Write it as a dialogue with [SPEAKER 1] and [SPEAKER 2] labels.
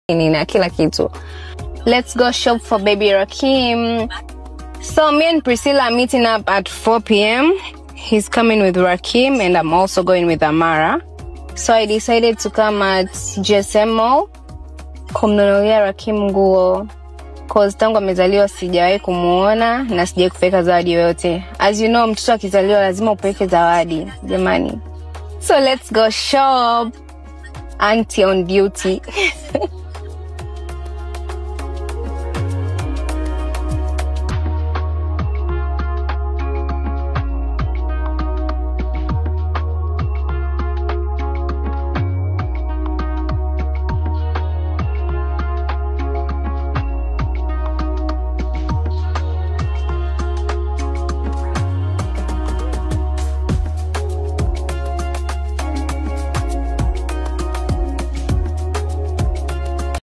[SPEAKER 1] Na kila kitu. Let's go shop for baby Rakim. So me and Priscilla are meeting up at 4 p.m. He's coming with Rakim and I'm also going with Amara. So I decided to come at GSM Mall kumnunulia Rakim nguo, 'cause tangu amezaliwa sijawahi kumuona na sijawahi kupeleka zawadi yoyote. As you know, mtoto akizaliwa lazima upeleke zawadi, jamani. So let's go shop. Auntie on duty.